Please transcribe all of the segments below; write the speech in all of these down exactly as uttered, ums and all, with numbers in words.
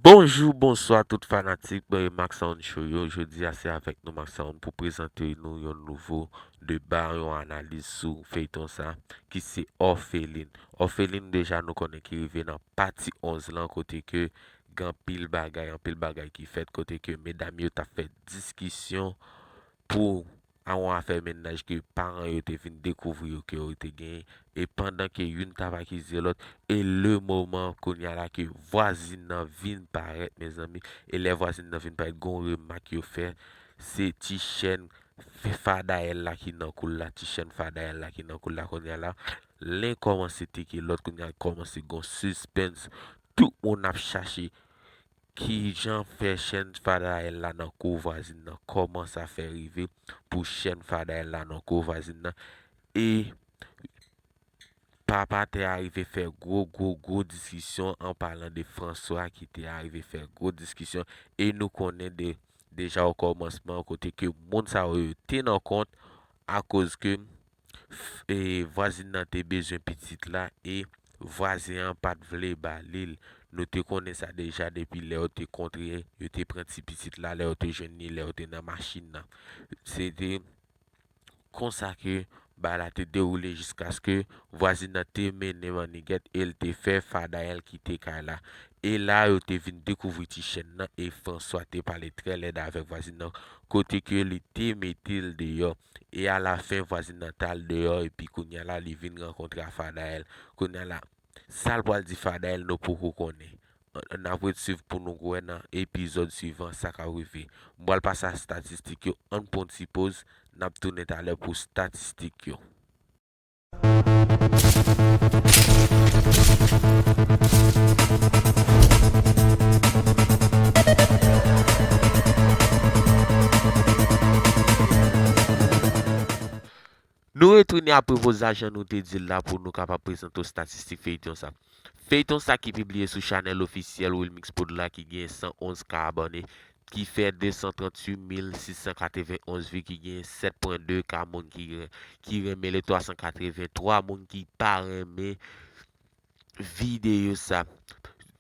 Bonjou, bonswa tout fanatik, eh, Max Sound Show yo. Jodi a se avèk nou Max Sound pou prezante nou yon nouvo deba, yon analiz sou feyton sa ki se Orpheline. Orpheline deja nou konnen ki rive nan pati onz lan kote ke gen anpil bagay, anpil bagay ki fèt kote ke medam yo t ap fè diskisyon pou a yon afè mennaj ke paran yo te vin dekouvri yo ke yo te genyen, e pandan ke youn t ap akize lòt, e le moman kounye a la ke vwazin nan vin parèt, mezanmi, e lè vwazin nan vin parèt, gon remak yo fè, se ti chèn Fadayèl la ki nan kou l la, ti chèn Fadayèl la ki nan kou l la kounye a la, len kòmanse teke lòt, kounye a kòmanse gon sispens, tout moun ap chache kijan fè chèn Fadayèl la nan kou vwazin nan, kòman sa fè rive pou chèn Fadayèl la nan kou vwazin nan, e papa te arive fè gwo, gwo, gwo diskisyon an palan de François ki te arive fè gwo diskisyon, e nou konnen de, deja o kòmansman kote ke moun sa yo te nan kont akoz ke f- e vwazin nan te bezwen pitit la e vwazen an pa t vle ba li l. Nou te konnen sa deja depi lè yo te kontre, yo te pran ti pitit la, lè yo te jwenn li, lè yo te nan machin nan. Se te konsa ke bagay la te dewoule jiskaske vwazin nan te mennen mannigèt e l te fè Fadayèl kite kay la. E la, yo te vin dekouvri ti chèn nan e François te pale trè lèd avèk vwazin nan kote ke li te mete l deyò. E alafen, vwazin nan t al deyò epi kounye a la, li vin rankontre a Fadayèl. Kounye a la, sa l pral di Fadayèl, nou poko konnen. N ap ret swiv pou nou wè nan epizòd swivan sa k ap rive. M pral pase a estatistik yo, ann pran yon ti poz, n ap tounen talè pou estatistik yo. Nou retounen apre poz la jan nou te di l la pou nou kapab prezante w estatistik feyton sa. Feyton sa ki pibliye sou chanèl ofisyèl Wilmix Prod la ki gen san onz K abòne, ki fè de san tranntuit mil sis san katreven onz vi, ki gen sèt pwen de K moun ki, ki renmen l e twa san katreven twa moun ki pa renmen videyo sa.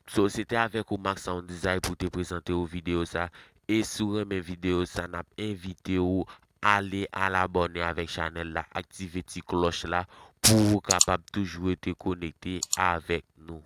So, se te avèk ou Max Sound Design pou te prezante w videyo sa. E si w renmen videyo sa, n ap envite w ale al abòne avèk chanèl la, aktive ti klòch la pou ou kapab toujou rete konekte avèk nou.